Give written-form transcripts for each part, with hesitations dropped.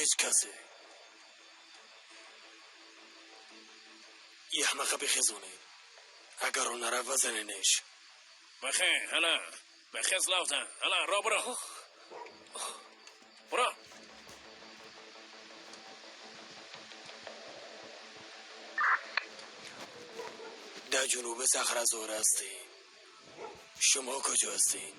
هیچ کسی. یه بخیزونید. اگر اون نره بزنینش. بخیر هلا بخیز لافتن هلا را برو برو. در جنوب صخره زور هستیم. شما کجا هستین؟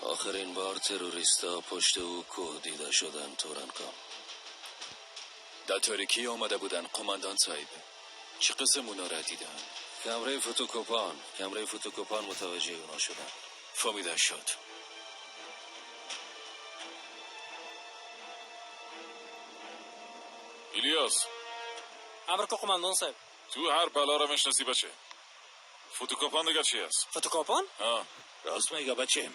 آخرین بار تروریستا پشت او کوه دیده شدن تورنکام. در تاریکی آمده بودن قماندان صاحب. چه قسم اونا را دیدن؟ کمره فتوکوپان، کمره فتوکوپان متوجه اونا شدن. فهمیده شد. ایلیاس امر کو قماندان صاحب. تو هر بلا را میشناسی بچه. فتوکوپان دیگه چی است؟ فتوکوپان؟ ها راست میگه بچه.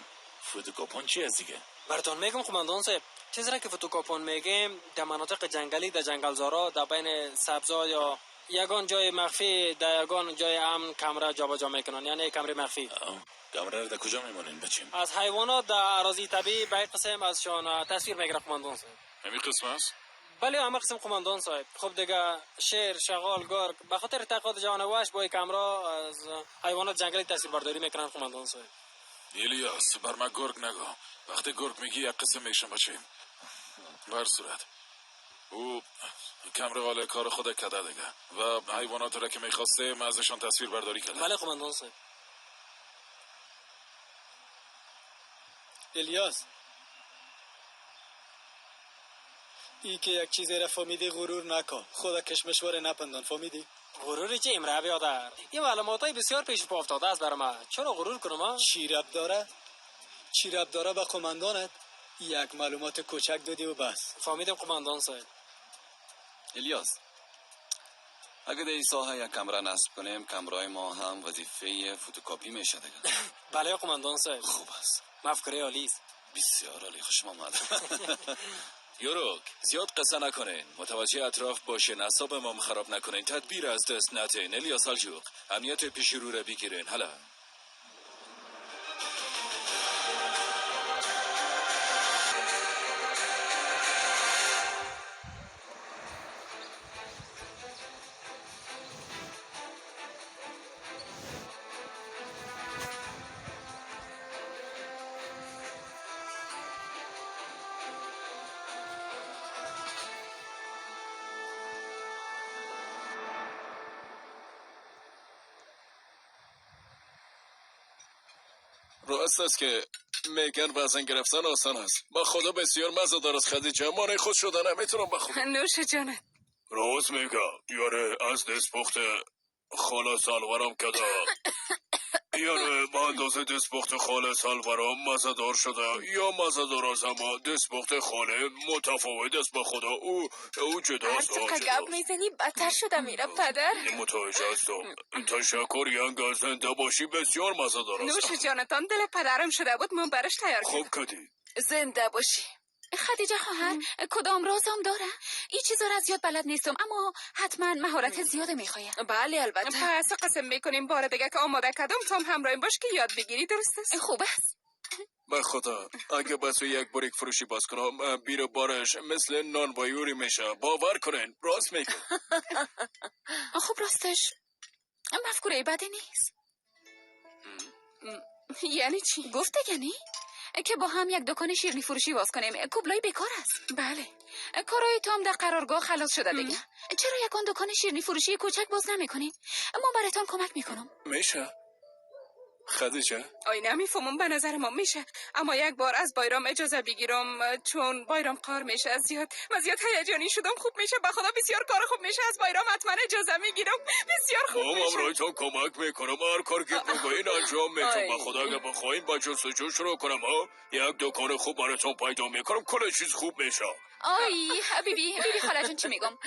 فتوکوپان چی است دیگه؟ براتون میگم قماندان صاحب، چیزی را که فتوکوپان میگیم در مناطق جنگلی، در جنگلزارا، در بین سبزا یا یگان جای مخفی، در یگان جای امن کمره جابجا میکنن، یعنی کمره مخفی. کمره را در کجا میمانین بچیم؟ از حیوانات در اراضی طبیعی به قسم از شان تصویر میگیره قماندان صاحب. همین قسم است؟ بله همه قسم قماندان صاحب. خب دیگه شیر، شغال، گرگ به خاطر تقاضا جانوش با کمره از حیوانات جنگلی تصویر برداری میکنن قماندان صاحب. ایلیاس بر من گرگ نگو. وقتی گرگ میگی یک قسم میشم بچه. بر صورت او کمره والا کار خود کده دیگه و حیوانات را که میخواسته ازشان تصویر برداری کرده. بله قماندان صاحب. الیاس ای که یک چیزی را فهمیدی غرور نکن، خدا کشمشوار نپندان، فهمیدی؟ غرور چی امره بیادر؟ این معلومات های بسیار پیش پا افتاده است بر من، چرا غرور کنم؟ چی رب داره؟ چی رب داره به قماندانت؟ یک معلومات کوچک دادی و بس. فهمیدم قماندان صاحب. الیاس اگه در این ساحه یک کمره نصب کنیم، کمرای ما هم وظیفه فتوکپی میشه دیگه. بله قماندان صاحب. خوب است. مفکوره عالی است. بسیار عالی، خوشم آمد. یوروک زیاد قصه نکنین، متوجه اطراف باشین، اعصاب ما خراب نکنین، تدبیر از دست نتین. الیاس سلجوق امنیت پیش رو را بگیرین. هلا راست است که میگن وزن گرفتن آسان است. با خدا بسیار مزه دار است خدیجه. مانع خود شدن نمیتونم به خدا. نوش جانت. راست میگم. یاره از دست پخت خاله سلورم کده. یاره با اندازه دست پخت خاله سلورم مزه دار شده یا مزه دار است، اما دست پخت خاله متفاوت است به خدا. او جداست. هر چقدر گپ میزنی بدتر شده میره پدر. متوجه هستم. تشکر ینگ، زنده باشی، بسیار مزه دار است. نوش جانتان، دل پدرم شده بود من برش تیار کردم. خوب کدی. زنده باشی. خدیجه خواهر کدام رازم داره؟ این چیزا را زیاد بلد نیستم، اما حتما مهارت زیاد میخوایم. بله البته. پس قسم میکنیم بار دیگه که آماده کردم تام همراهیم باش که یاد بگیری، درست است؟ خوب است. به خدا اگه بس یک بریک فروشی باز کنم بیر بارش مثل نان وایوری میشه، باور کنین. راست میگم. خب راستش مفکوره بدی نیست. یعنی چی؟ گفت یعنی که با هم یک دکان شیرینی فروشی باز کنیم. کوبلای بیکار است. بله. کارای تام در قرارگاه خلاص شده دیگه. چرا یکان دکان شیرینی فروشی کوچک باز نمیکنین؟ ما براتان کمک میکنم. میشه خدیجه؟ آی نمیفهمم، به نظر ما میشه، اما یک بار از بایرام اجازه بگیرم، چون بایرام کار میشه زیاد و زیاد هیجانی شدم. خوب میشه به خدا، بسیار کار خوب میشه. از بایرام حتما اجازه میگیرم، بسیار خوب مام میشه. رایتان کمک میکنم، هر کار که بگوین انجام میتونم. به خدا اگه بخواین با جستجو شروع کنم ها، یک دکان خوب براتون پیدا میکنم، کل چیز خوب میشه. آی بیبی بیبی خاله جون چی میگم؟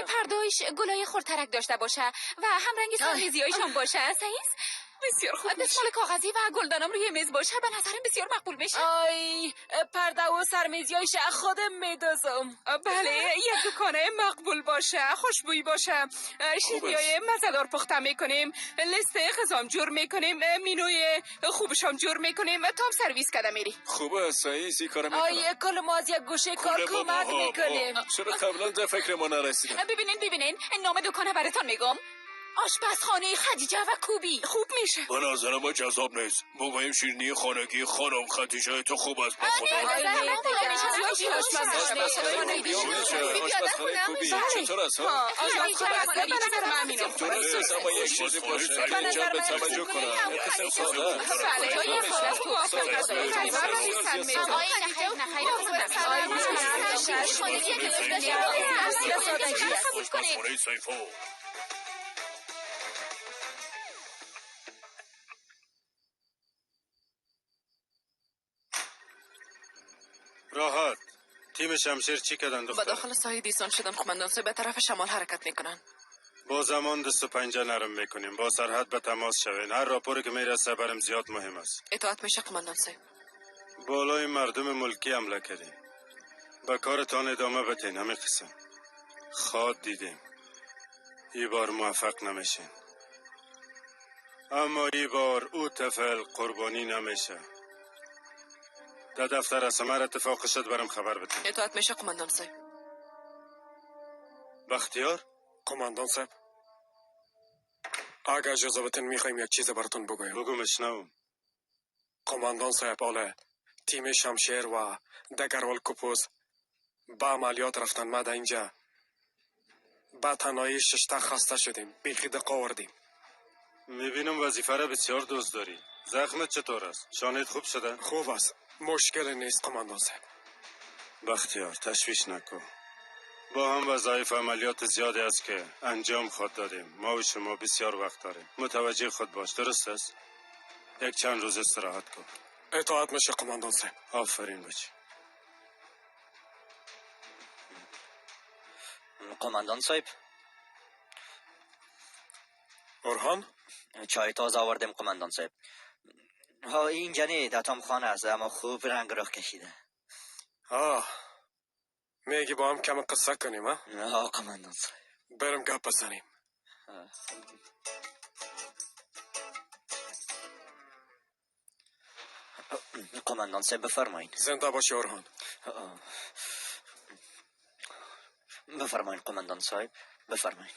پردایش گلای خورترک داشته باشه و هم رنگ سرمیزیایشان باشه. صحیح است؟ بسیار خوب میشه. دستمال کاغذی و گلدانم روی میز باشه به نظرم بسیار مقبول میشه. آی پرده و سرمیزیایش خودم میدوزم. بله، یک دکانه مقبول باشه، خوشبویی باشه، شیرینی‌های مزه‌دار پخته میکنیم، لیست غذام جور میکنیم، مینوی خوبشام جور میکنیم، تام سرویس کده میری. خوبه صحیح سی کار میکنم. آی کل ما از یک گوشه کار کمک میکنیم. چرا قبلا در فکر ما نرسیدم؟ ببینین نام دکانه براتون میگم، آشپزخانه خدیجه و کوبی. خوب میشه. به نظر ما جذاب نیست. بگوییم شیرینی خانگی خانم خدیجه تو خوب است. آشپزخانه کوبی چطور است؟ درست، اما یک چیزی باشه که جلب توجه کنه. قسم ساده. آشپزخانه سیفو. راحت. تیم شمشیر چی کردن دختر؟ به داخل ساحه دیسان شدم قماندان صاحب، به طرف شمال حرکت میکنن. با زمان دست و پنجه نرم میکنیم. با سرحد به تماس شوین. هر راپوری که میرسه برم زیاد مهم است. اطاعت میشه قماندان صاحب. بالای مردم ملکی حمله کردیم. به کارتان ادامه بدین. همین قسم خواد دیدیم. ای بار موفق نمیشین، اما ای بار او طفل قربانی نمیشه. در دفتر سمر اتفاق شد برم خبر بدین. اطاعت میشه قماندان صاحب. بختیار؟ قماندان صاحب، اگه اجازه بتین میخوایم یک چیز براتون بگویم. بگو مشنوم. قماندان صاحب، حالا تیم شمشیر و دگرول کوپوز با عملیات رفتن. ما در اینجا با تنهایی ششته خسته شدیم، بیخی دقا آوردیم. میبینم وظیفه را بسیار دوست داری. زخمت چطور است؟ شانت خوب شده؟ خوب است، مشکل نیست قماندان صاحب. بختیار تشویش نکن. با هم وظایف عملیات زیادی است که انجام خود دادیم. ما و شما بسیار وقت داریم. متوجه خود باش، درست است؟ یک چند روز استراحت کن. اطاعت میشه قماندان صاحب. آفرین بچه. قماندان صاحب. اورهان؟ چای تازه آوردیم قماندان صاحب. ها اینجا نه، دتام خانه است، اما خوب رنگ رخ کشیده. آه میگی با هم کم قصه کنیم ها؟ ها قماندان صاحب. برم گپ بزنیم. قماندان صاحب بفرمایین. زنده باشی اورهان. بفرمایین قماندان صاحب، بفرمایین.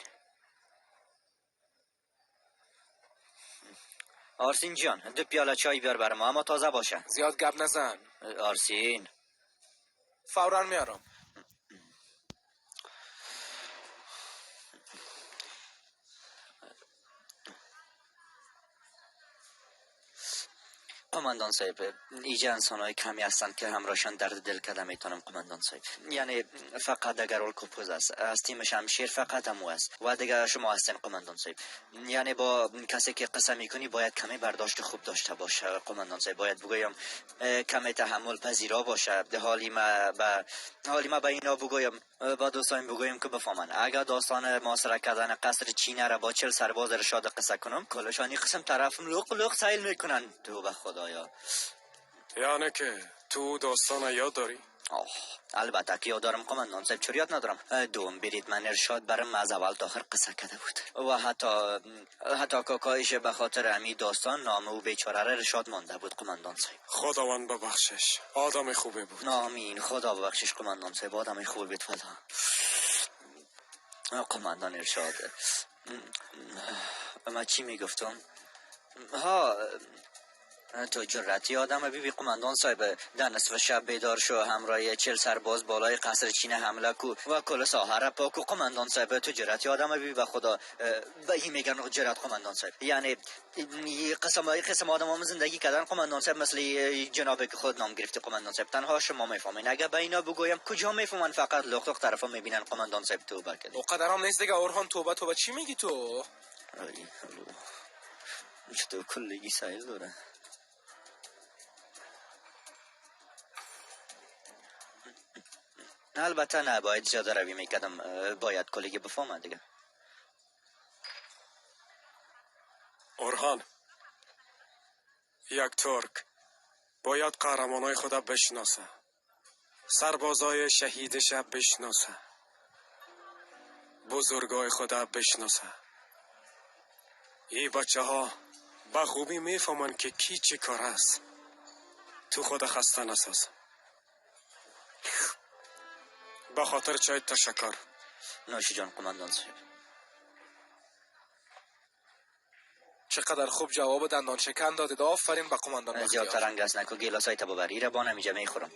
آرسین جان، 2 پیاله چای بیار بر ما، اما تازه باشه. زیاد گپ نزن. آرسین فورا میارم. قماندان صاحب، اینجا انسان‌های کمی هستند که همراهشان درد دل کرده میتونم قماندان صاحب. یعنی فقط دگرول کوپوز است، از تیم شمشیر فقط همو است و دیگه شما هستین قماندان صاحب. یعنی با کسی که قصه میکنی باید کمی برداشت خوب داشته باشه قماندان صاحب. باید بگویم کمی تحمل پذیرا باشه. حالی ما به اینا بگویم، با دوستایم بگویم که بفهمن. اگر داستان محاصره کردن قصر چینه را با 40 سرباز رشاد قصه کنم، کلشانی قسم طرفم لق لق سیل میکنن. تو به خدایا. یعنی که تو داستان یاد داری؟ آه البته که یاد دارم قماندان صاحب، چرا یاد ندارم؟ دوم برید من ارشاد برم از اول تا آخر قصه کرده بود و حتی کاکایش به خاطر امی داستان نام او بیچاره را ارشاد مانده بود قماندان صاحب. خداوند ببخشش، آدم خوبی بود. آمین، خدا ببخشش قماندان صاحب، آدم خوبی بود. والا قماندان ارشاد، من چی میگفتم؟ ها تو جرأتی آدم بی بی قماندان صاحب، در نصف شب بیدار شو، همراه 40 سرباز بالای قصر چین حمله کو و کل ساحه را پاک کو. قماندان صاحب تو جرأتی آدم بی به خدا، به این میگن جرأت قماندان صاحب. یعنی قسم آدم هم زندگی کردن قماندان صاحب، مثل جناب که خود نام گرفته قماندان صاحب. تنها شما میفهمین. اگه به اینا بگویم کجا میفهمن؟ فقط لخ لخ طرفا میبینن قماندان صاحب. توبه کردی. قدرام نیست دیگه اورهان. توبه توبه چی میگی تو؟ چطور کلگی سایل داره. البته نه، باید زیاده روی میکردم، باید کلگی بفهمم دیگه. اورهان ترک باید قهرمانای خود بشناسه، سربازای شهیدش بشناسه، بزرگای خود بشناسه. ای بچه ها به خوبی میفهمن که کی چه کار است. تو خود خسته نساز. به خاطر چای تشکر. نوشی جان قماندان صاحب. چقدر خوب جواب دندان شکن دادید. آفرین به قماندان بختیار. زیاد ترنگ است نکو، گیلاسای تا ببری را بانم اینجا میخورم.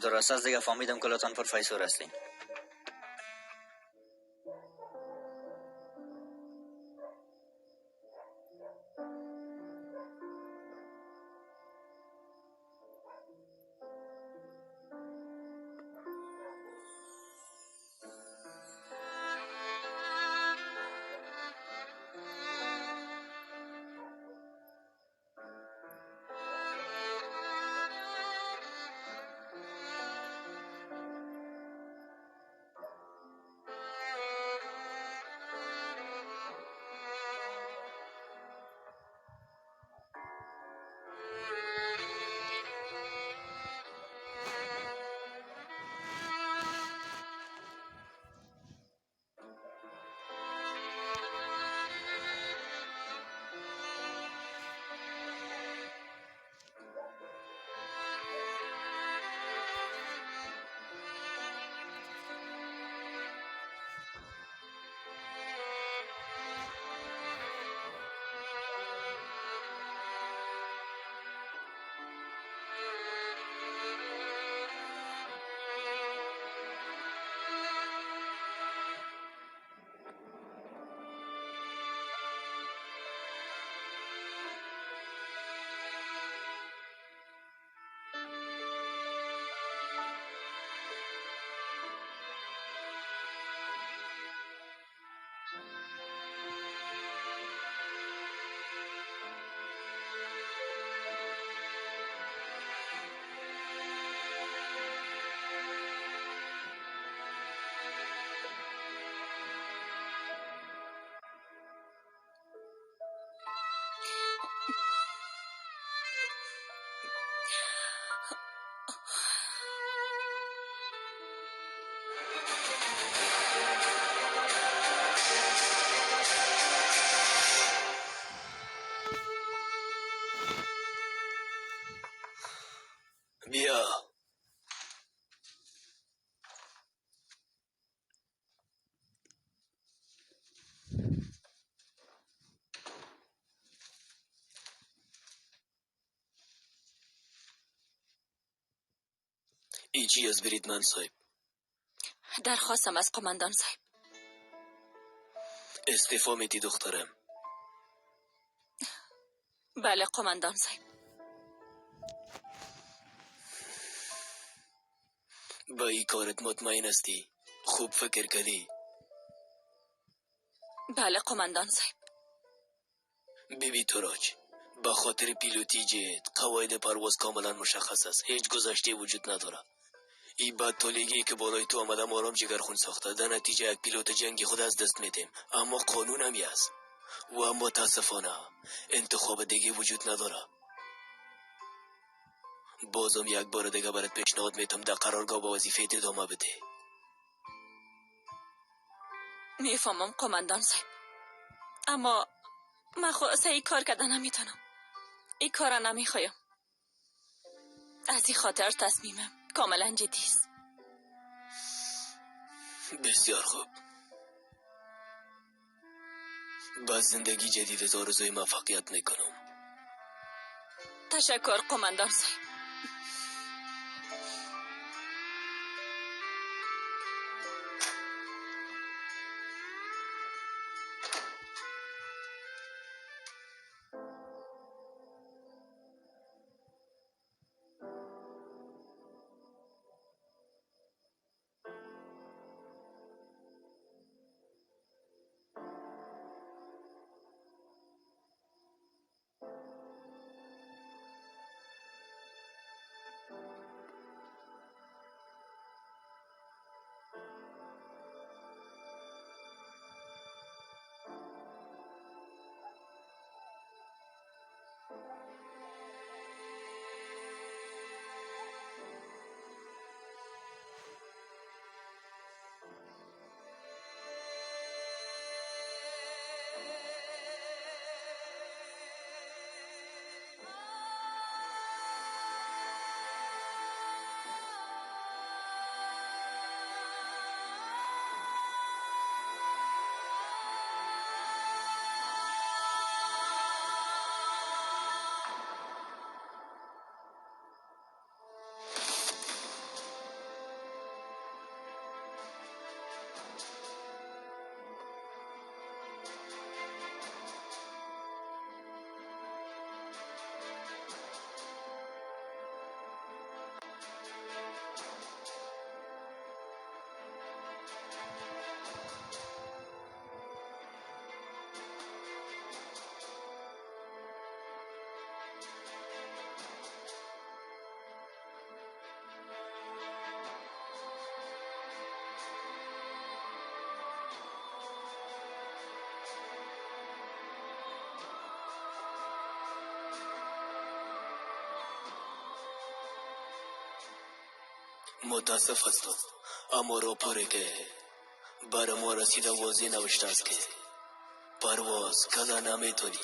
درست است دیگه، فهمیدم کلاتان پروفسور هستین. بیا. ای چی از بریدمن صاحب؟ درخواستم از قماندان صاحب. استعفا میدی دخترم؟ بله قماندان صاحب. با این کارت مطمئن هستی؟ خوب فکر کردی؟ بله قماندان صاحب. بیبی توراج، به خاطر پیلوتی جت قواعد پرواز کاملا مشخص است، هیچ گذشته وجود نداره. این بدطالعی که بالای تو آمده آرام جگرخون ساخته، در نتیجه یک پیلوت جنگی خود از دست میدیم. اما قانون هم است و متاسفانه انتخاب دیگه وجود نداره. بازم یک بار دیگه برات پیشنهاد میتم در قرارگاه با وظیفه ادامه بده. میفهمم قماندان صاحب، اما من خود صحیح کار کردن نمیتونم. این کار نمیخوایم. از این خاطر تصمیمم کاملا جدی است. بسیار خوب. با زندگی جدید آرزوی موفقیت میکنم. تشکر قماندان صاحب. متاسف هستم، اما راپوری که بر ما رسیده واضح نوشته است که پرواز کده نمیتونی.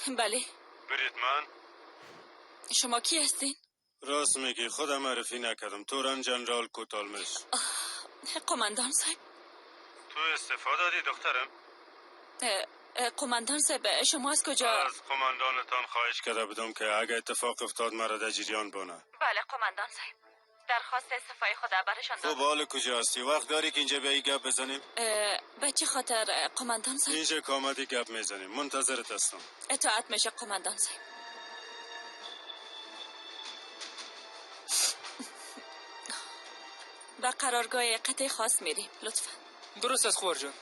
بله. بریدمن، شما کی هستین؟ راست میگی، خودم معرفی نکردم. توران جنرال کوتالمش. قماندان صاحب. تو استعفا دادی دخترم؟ قماندان صاحب شما از کجا؟ از قماندانتان خواهش کرده بودم که اگه اتفاق افتاد مرا در جریان بانه. بله قماندان صاحب، درخواست استعفای خود برشان دادم. خب حال کجا هستی؟ وقت داری که اینجا بیایی گپ بزنیم؟ به چه خاطر قماندان صاحب؟ اینجا که آمدی گپ میزنیم، منتظرت هستم. اطاعت میشه قماندان صاحب. به قرارگاه قطعه خاص میریم لطفا. درست است خور جان.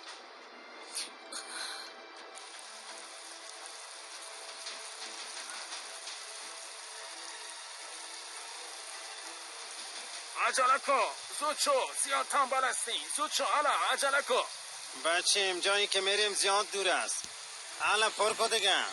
عجله کن، زود شو، زیاد تنبل هستی. زود شو، حالا عجله کن. بچیم جایی که میریم زیاد دور است. حالا پر کن دیگه.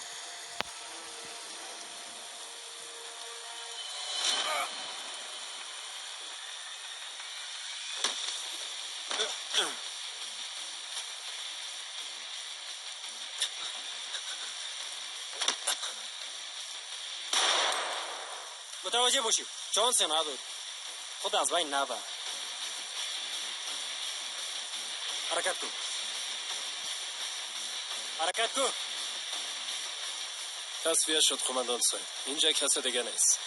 متوجه باشیم چانس نداد، خود از بین نبر. حرکت کن، حرکت کن. تصفیه شد قماندان صاحب، اینجا کس دیگه نیست.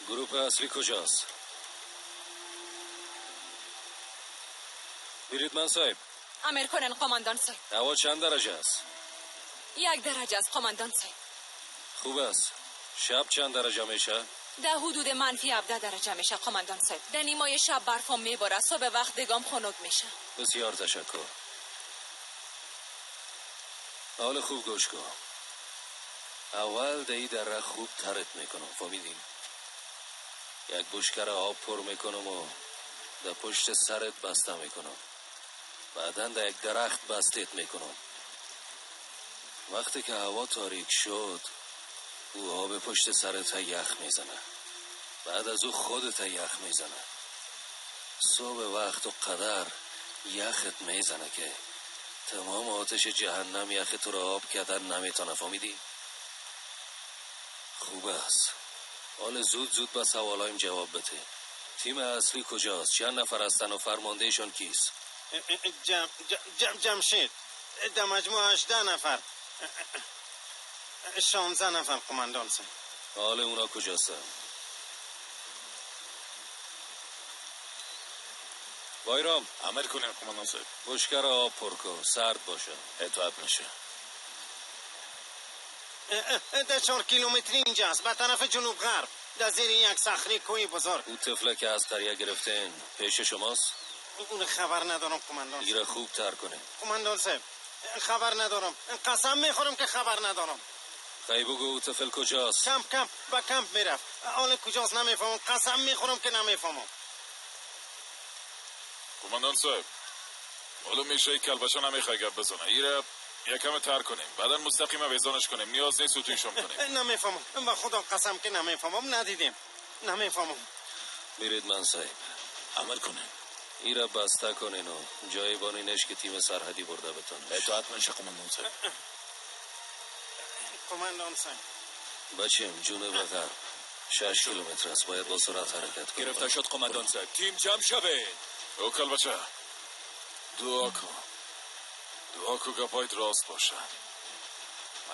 گروه اصلی کجاست؟ بریدمن صاحب. امر کنن قماندان صاحب. هوا چند درجه است؟ 1 درجه است قماندان صاحب. خوب است. شب چند درجه میشه؟ در حدود -17 درجه میشه قماندان صاحب. در نیمای شب برفم میباره، صبح وقت دگام خنک میشه. بسیار تشکر. حال خوب گوش کن. اول دی دره خوب ترت میکنم، فهمیدین؟ یک بشکر آب پر میکنم و در پشت سرت بسته میکنم. بعدا در یک درخت بستت میکنم. وقتی که هوا تاریک شد او آب پشت سرت یخ میزنه. بعد از او خودت یخ میزنه. صبح وقت و قدر یخت میزنه که تمام آتش جهنم یخ تو را آب کردن نمیتونه. فهمیدی؟ خوب است. حال زود زود به سوالایم جواب بده. تیم اصلی کجاست؟ چند نفر هستن و فرماندهشان کیست؟ جمشید. در مجموع 18 نفر. 16 نفر قماندان صاحب. حال اونا کجاستن؟ بایرام. عمل کنیم قماندان صاحب. بشکر آب پر کن، سرد باشه. اطاعت میشه. در 4 کیلومتری اینجاست، به طرف جنوب غرب، در زیر یک صخره کوه بزرگ. او طفله که از قریه گرفتن پیش شماست؟ اون خبر ندارم قماندان. ایره خوب تر کنه. قماندان صاحب خبر ندارم، قسم میخورم که خبر ندارم. خیلی بگو او طفل کجاست؟ کمپ به کمپ میرفت. حال کجاست نمیفهمم، قسم میخورم که نمیفهمم. قماندان صاحب معلوم میشه کلبچه نمیخوای گپ بزنه. ایره یکم تر کنیم، بعدا مستقیم ویزانش کنیم. نیاز نیست اتویشون کنیم. نمیفهمم، به خدا قسم که نمیفهمم، ندیدیم، نمیفهمم. میرید من صاحب عمل کنیم. ایره بسته کنین و جای بانینش که تیم سرحدی برده بتانش. اطاعت میشه قماندان صاحب. قماندان صاحب. بچیم جنوب غرب 6 کیلومتر است، باید با سرعت حرکت کنیم. گرفته شد قماندان صاحب. تیم جمع شوید. او کلبچه دعا کن، دعا کو گپایت راست باشه.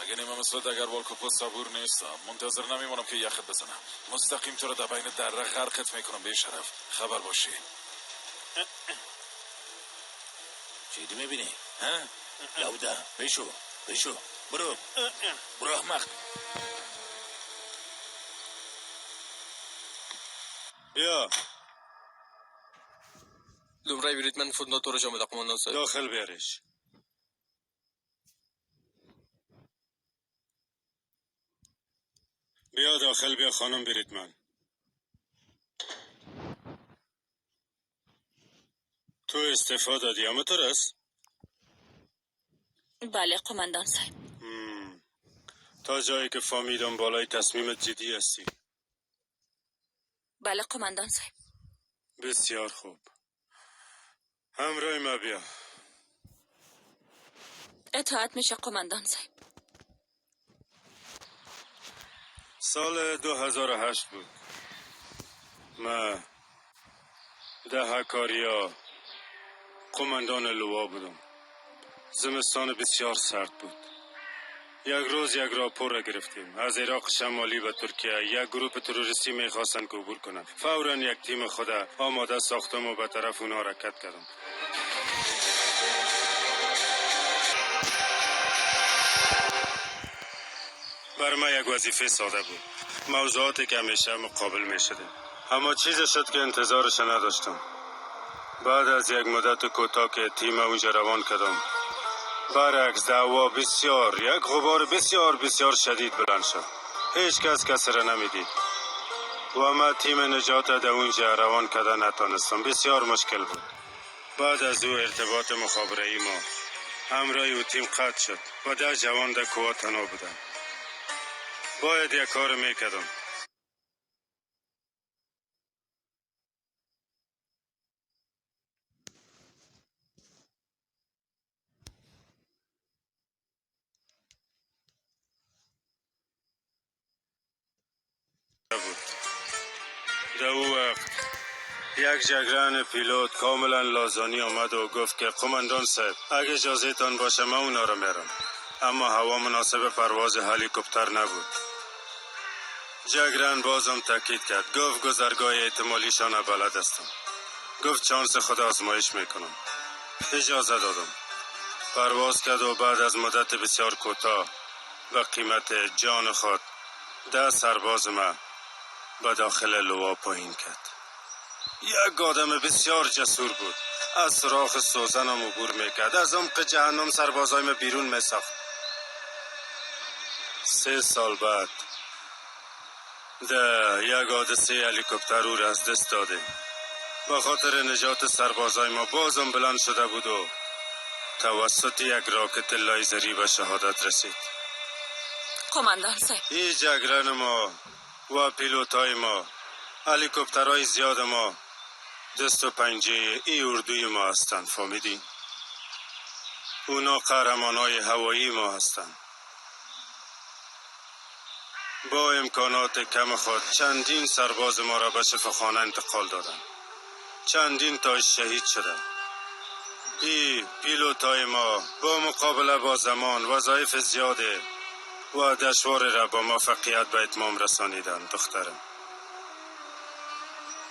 مگه نیمه مثل دگروال کوپو صبور نیستم. منتظر نمیمونم که یخت بزنم. مستقیم تو رو در بین دره غرقت میکنم. بی شرف خبر باشی. چیدی میبینی؟ ها؟ لوده بشو بشو، برو برو احمق. بیا. لومړی بریدمن فوټنوټ ورجامه ده قومندان صاحب. داخل بیارش. بیا داخل بیا خانم بریدمن. تو استعفا دادی اما تو است؟ بله قماندان صاحب. تا جایی که فهمیدم بالای تصمیمت جدی هستی. بله قماندان صاحب. بسیار خوب، همراه ما بیا. اطاعت میشه قماندان صاحب. سال 2008 بود. من ده هکاریا قماندان لوا بودم. زمستان بسیار سرد بود. یک روز یک راپور را گرفتیم از عراق شمالی به ترکیه. یک گروه تروریستی میخواستند که عبور کنند. فورا یک تیم خود آماده ساختم و به طرف اونا حرکت کردم. بر من یک وظیفه ساده بود، موضوعاتی که همیشه مقابل میشدیم. اما چیزی شد که انتظارش نداشتم. بعد از یک مدت کوتاه که تیم اونجا روان کردم، برعکس دعوا بسیار، یک غبار بسیار بسیار شدید بلند شد. هیچ کس کسی را نمیدید و ما تیم نجات در اونجا روان کرده نتانستم. بسیار مشکل بود. بعد از او ارتباط مخابره ای ما همراه او تیم قطع شد و 10 جوان در کوه تنها بودند. باید یک کار میکردم. در او وقت یک جگران پیلوت کاملا لازانی آمد و گفت که قماندان صاحب اگه اجازه تان باشه من اونا رو میرم. اما هوا مناسب پرواز هلیکوپتر نبود. جگران بازم تاکید کرد، گفت گذرگاه احتمالیشان بلد هستم. گفت چانس خود آزمایش میکنم. اجازه دادم. پرواز کرد و بعد از مدت بسیار کوتاه به قیمت جان خود 10 سرباز ما به داخل لوا پایین کرد. یک آدم بسیار جسور بود. از سوراخ سوزنم عبور میکرد. از عمق جهنم سربازایم بیرون میساخت. 3 سال بعد در یک حادثه هلیکوپتر او را از دست دادیم. به خاطر نجات سربازای ما بازم بلند شده بود و توسط یک راکت لایزری به شهادت رسید. قماندان صاحب، این جگران ما و پیلوتای ما، هلیکوپترهای زیاد ما، دست و پنجه ای اردوی ما هستند. فهمیدی؟ اونا قهرمانای هوایی ما هستند. با امکانات کم خود چندین سرباز ما را به شفاخانه انتقال دادند. چندین تا شهید شدند. ای پیلوتای ما با مقابله با زمان وظایف زیاده و دشوار را با موفقیت به اتمام رسانیدند. دخترم،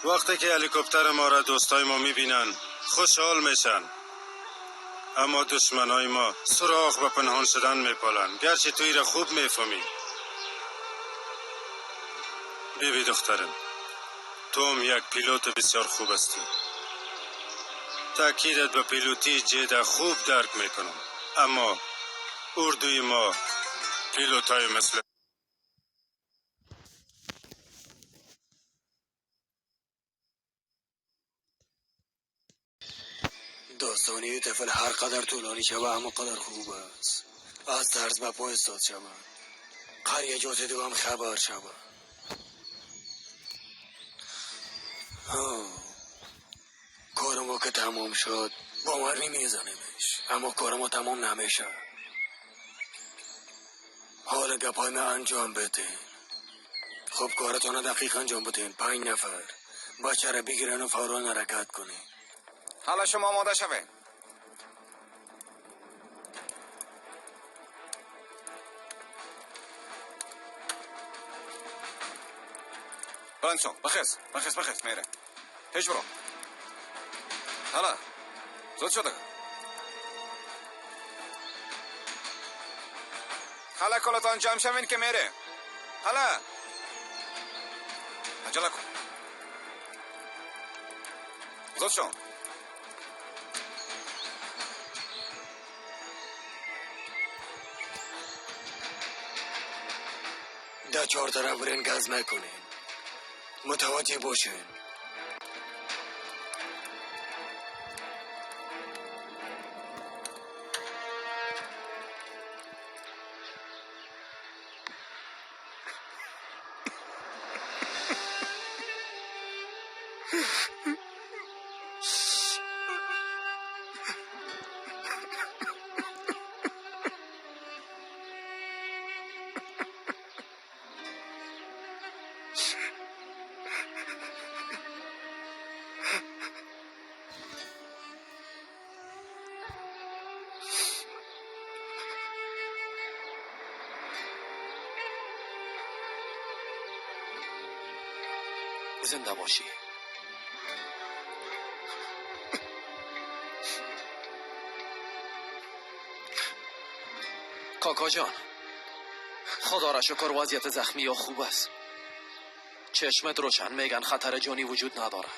وقتی که هلیکوپتر ما را دوستای ما میبینن خوشحال میشن، اما دشمنای ما سراغ به پنهان شدن میپالن. گرچه توی را خوب میفهمی. بیبی دخترم، تو هم یک پیلوت بسیار خوب هستی. تاکیدت به پیلوتی جدا خوب درک میکنم، اما اردوی ما پیلوتای مثل داستانی طفل هر قدر طولانی شود اما قدر خوب است. از ترس به پای استاد شود. قریه جات دو هم خبر شود. کار ما که تمام شد باور نمیزنیمش، اما کار ما تمام نمیشه. حال گپای ما انجام بدین. خب کارتان دقیق انجام بدین. 5 نفر بچه را بگیرن و فورا حرکت کنین. حالا شما آماده شوین. بلند شو، بخیز بخیز بخیز، میره پیش برو. حالا زود شده. حالا کلاتان جمع شوین که میره. حالا عجله کن. زود شو. در 4 طرف برین گز نکنین. متوجه باشین. زنده باشی. کاکا جان، خدا را شکر وضعیت زخمی یا خوب است. چشمت روشن، میگن خطر جانی وجود نداره.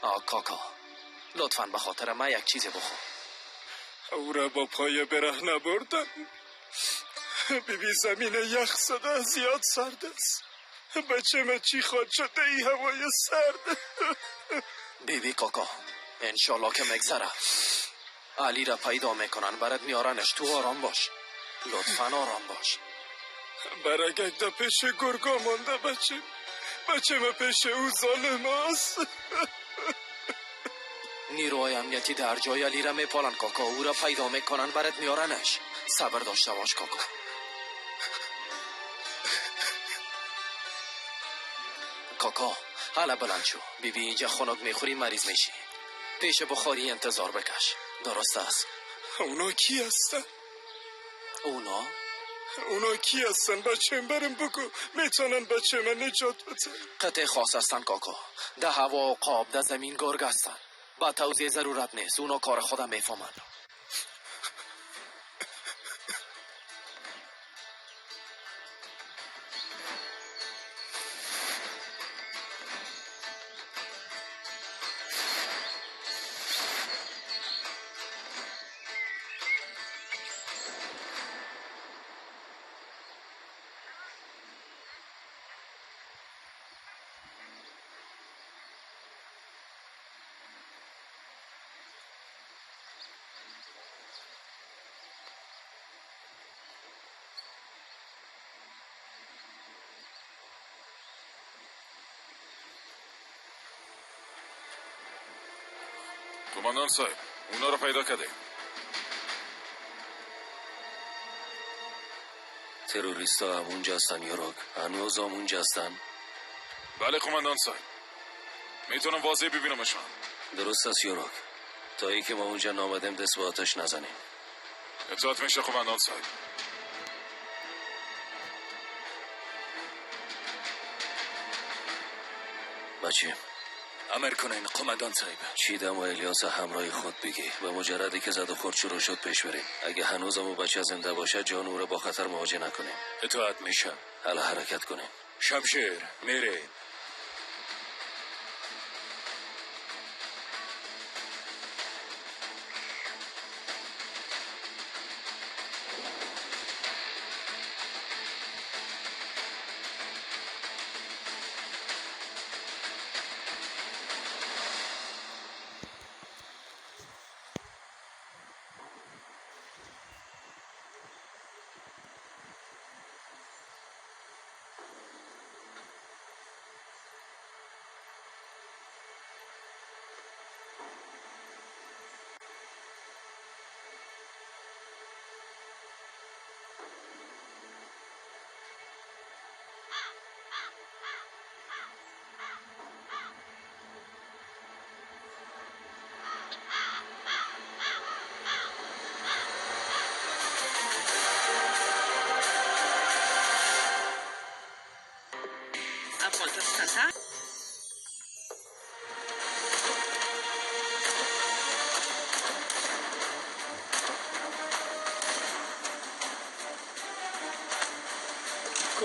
آه کاکا، لطفاً به خاطر من یک چیزی بخور. او را با پای برهنه بردن. بیبی زمین یخ زده، زیاد سرد است. بچه من چی خواهد شده ای هوای سرد؟ بیبی کاکا، انشالله که مگذره. علی را پیدا میکنن، برات میارنش. تو آرام باش، لطفا آرام باش. برگک در پیش گرگا مانده. بچه من پیش او ظالم است. نیروهای امنیتی در جای علی را میپالن کاکا. او را پیدا میکنن، برات میارنش. صبر داشته باش کاکا. کاکا حالا بلند شو. بیبی اینجا خنک میخوری مریض میشی. پیش بخاری انتظار بکش. درست است. اونا کی هستن؟ اونا کی هستن؟ بچه برم بگو میتونن بچه من نجات بدن. قطع خاص هستن کاکا. ده هوا و قاب، ده زمین گرگ هستن. با توضیح ضرورت نیست. اونا کار خودم میفهمن. قماندان صاحب، اونا رو پیدا کرده. تروریست ها هم اونجا هستن یوروک؟ هنوز هم اونجا هستن؟ بله قماندان صاحب، میتونم واضح ببینمشان. درست است یوروک، تا ای که ما اونجا نامدیم دست به آتش نزنیم. اطاعت میشه قماندان صاحب. بچه امر کنین قماندان صاحب. چیدم و الیاس همراه خود بگی. به مجردی که زد و خورد شروع شد پیش بریم. اگه هنوزم او بچه زنده باشه جان او را با خطر مواجه نکنیم. اطاعت میشه. حالا حرکت کنیم. شمشیر میره.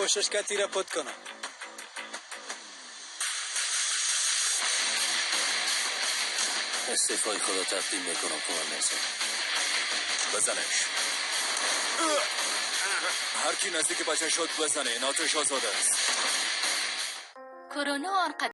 کوشش که تیره پت کنم. استعفای خدا تقدیم میکنم قماندان صاحب. بزنش. هر کی نزدیک بچه شد بزنه. این آتش آزاد است. کرونا آنقدر